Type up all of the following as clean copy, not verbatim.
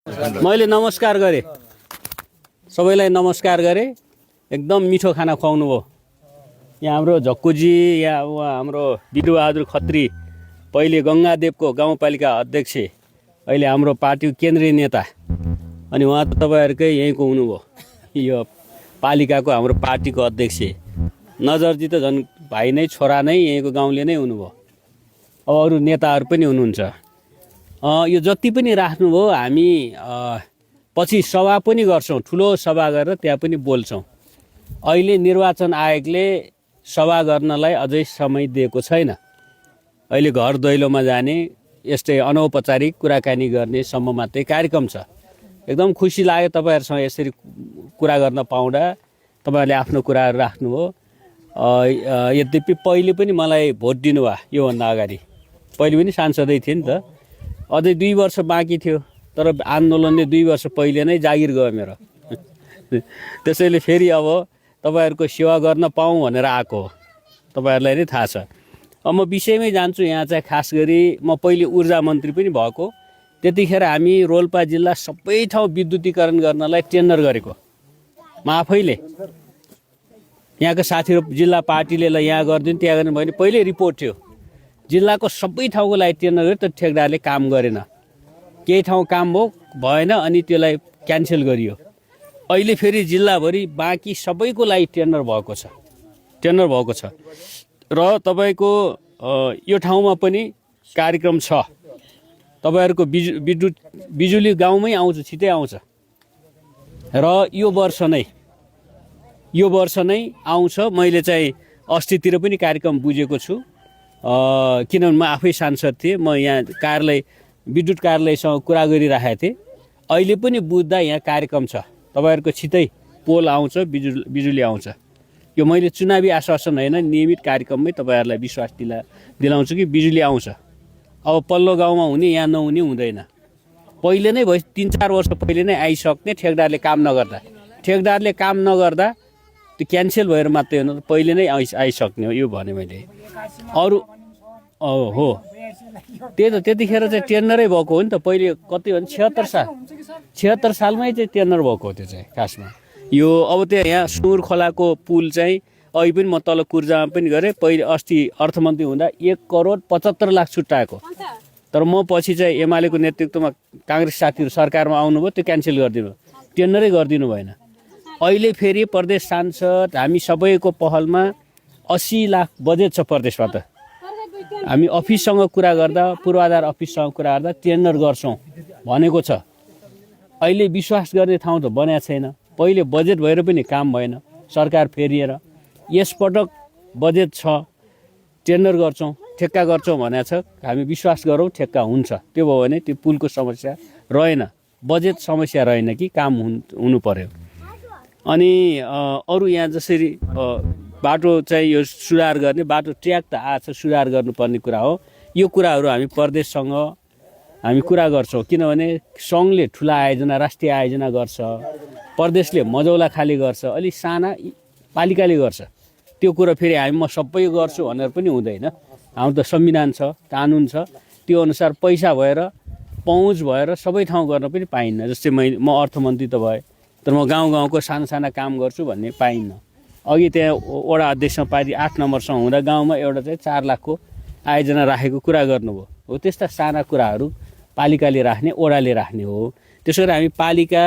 मैले नमस्कार गरेँ, सबैलाई नमस्कार गरेँ। एकदम मिठो खाना खुवाउनु भयो। यहाँ हाम्रो झक्कुजी, यहाँ हाम्रो बिरुबहादुर खत्री, पहिले गङ्गादेवको गाउँपालिका अध्यक्ष, अहिले हाम्रो पार्टीको केन्द्रीय नेता, अनि उहाँ त तपाईँहरूकै यहीँको हुनुभयो। यो पालिकाको हाम्रो पार्टीको अध्यक्ष नजरजी त झन् भाइ नै, छोरा नै, यहीँको गाउँले नै हुनुभयो। अब अरू नेताहरू पनि हुनुहुन्छ। यो जति पनि राख्नुभयो, हामी पछि सभा पनि गर्छौँ, ठुलो सभा गरेर त्यहाँ पनि बोल्छौँ। अहिले निर्वाचन आयोगले सभा गर्नलाई अझै समय दिएको छैन। अहिले घर दैलोमा जाने, यस्तै अनौपचारिक कुराकानी गर्ने सम्म मात्रै कार्यक्रम छ। एकदम खुसी लाग्यो तपाईँहरूसँग यसरी कुरा गर्न पाउँदा। तपाईँहरूले आफ्नो कुराहरू राख्नुभयो। यद्यपि पहिले पनि मलाई भोट दिनुभयो, योभन्दा अगाडि पहिले पनि सांसदै थिएँ नि त। अझै 2 वर्ष बाँकी थियो, तर आन्दोलनले 2 वर्ष पहिले नै जागिर गयो मेरो। त्यसैले फेरि अब तपाईँहरूको सेवा गर्न पाऊँ भनेर आएको हो। तपाईँहरूलाई नै थाहा छ। अब म विषयमै जान्छु। यहाँ चाहिँ खास गरी म पहिले ऊर्जा मन्त्री पनि भएको। त्यतिखेर हामी रोल्पा जिल्ला सबै ठाउँ विद्युतीकरण गर्नलाई टेन्डर गरेको म आफैले। यहाँको साथीहरू जिल्ला पार्टीले ल यहाँ गरिदिनु, त्यहाँ गर्नु भने पहिले रिपोर्ट थियो। जिल्लाको सबै ठाउँको लागि टेन्डर गर्यो, तर ठेकदारले काम गरेन। केही ठाउँ काम भएन, अनि त्यसलाई क्यान्सल गरियो। अहिले फेरि जिल्लाभरि बाँकी सबैको लागि टेन्डर भएको छ, र तपाईँको यो ठाउँमा पनि कार्यक्रम छ। तपाईँहरूको बिजुली गाउँमै आउँछ, छिटै आउँछ, र यो वर्ष नै आउँछ। मैले चाहिँ अस्तितिर पनि कार्यक्रम बुझेको छु, किनभने म आफै सांसद थिएँ। म यहाँ विद्युत कार्यालयसँग कुरा गरिराखेको थिएँ। अहिले पनि बुझ्दा यहाँ कार्यक्रम छ। तपाईँहरूको छिटै पोल आउँछ, बिजुली आउँछ। यो मैले चुनावी आश्वासन होइन, नियमित कार्यक्रममै तपाईँहरूलाई विश्वास दिलाउँछु कि बिजुली आउँछ। अब पल्लो गाउँमा हुने, यहाँ नहुने हुँदैन। पहिले नै 3-4 वर्ष पहिले नै आइसक्ने। ठेकदारले काम नगर्दा त्यो क्यान्सल भएर मात्रै होइन, पहिले नै आइसक्ने हो। यो भने मैले अरू हो, त्यही त। त्यतिखेर चाहिँ टेन्डरै भएको हो नि त। पहिले कति भने 76 सालमै चाहिँ टेन्डर भएको हो त्यो चाहिँ खासमा। यो अब त्यहाँ यहाँ सुँगुर खोलाको पुल चाहिँ अहिले पनि म तल कुर्जामा पनि गरेँ। पहिले अस्ति अर्थमन्त्री हुँदा 1,75 लाख छुट्याएको, तर म पछि चाहिँ एमालेको नेतृत्वमा काङ्ग्रेस साथीहरू सरकारमा आउनुभयो, त्यो क्यान्सल गरिदिनु, टेन्डरै गरिदिनु भएन। अहिले फेरि प्रदेश सांसद हामी सबैको पहलमा 80 लाख बजेट छ प्रदेशबाट। हामी अफिससँग कुरा गर्दा, पूर्वाधार अफिससँग कुरा गर्दा टेन्डर गर्छौँ भनेको छ। अहिले विश्वास गर्ने ठाउँ त बनाएको छैन। पहिले बजेट भएर पनि काम भएन, सरकार फेरिएर। यसपटक बजेट छ, टेन्डर गर्छौँ, ठेक्का गर्छौँ भनेको छ। हामी विश्वास गरौँ ठेक्का हुन्छ। त्यो भयो भने त्यो पुलको समस्या रहेन, बजेट समस्या रहेन कि काम हुनु पर्यो। अनि अरू यहाँ जसरी बाटो चाहिँ यो सुधार गर्ने, बाटो ट्र्याक त आछ, सुधार गर्नुपर्ने कुरा हो। यो कुराहरू हामी प्रदेशसँग हामी कुरा गर्छौँ, किनभने सङ्घले ठुला आयोजना, राष्ट्रिय आयोजना गर्छ, प्रदेशले मजौला खाली गर्छ, अलिक साना पालिकाले गर्छ। त्यो कुरो फेरि म सबै गर्छु भनेर पनि हुँदैन। हाम्रो त संविधान छ, कानुन छ, त्यो अनुसार पैसा भएर, पहुँच भएर सबै ठाउँ गर्न पनि पाइन्न। जस्तै म अर्थमन्त्री त भएँ, तर म गाउँको साना काम गर्छु भन्ने पाइन्न। अघि त्यहाँ वडा अध्यक्षमा पार्टी 8 नम्बरसँग हुँदा गाउँमा एउटा चाहिँ 4 लाखको आयोजना राखेको कुरा गर्नुभयो। हो, त्यस्ता साना कुराहरू पालिकाले राख्ने, वडाले राख्ने हो। त्यसो गरी हामी पालिका,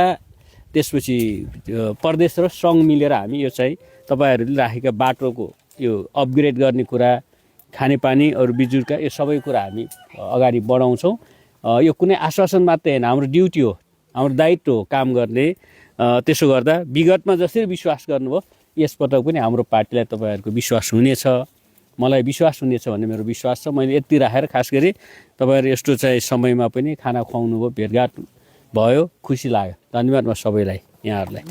त्यसपछि प्रदेश र सङ्घ मिलेर हामी यो चाहिँ तपाईँहरूले राखेका बाटोको यो अपग्रेड गर्ने कुरा, खानेपानी अरू बिजुलीका यो सबै कुरा हामी अगाडि बढाउँछौँ। यो कुनै आश्वासन मात्रै होइन, हाम्रो ड्युटी हो, हाम्रो दायित्व हो काम गर्ने। त्यसो गर्दा विगतमा जसरी विश्वास गर्नुभयो, यसपटक पनि हाम्रो पार्टीलाई तपाईँहरूको विश्वास हुनेछ, मलाई विश्वास हुनेछ भन्ने मेरो विश्वास छ। मैले यति राखेर खास गरी तपाईँहरू यस्तो चाहिँ समयमा पनि खाना खुवाउनु भयो, भेटघाट भयो, खुसी लाग्यो। धन्यवाद म सबैलाई, यहाँहरूलाई।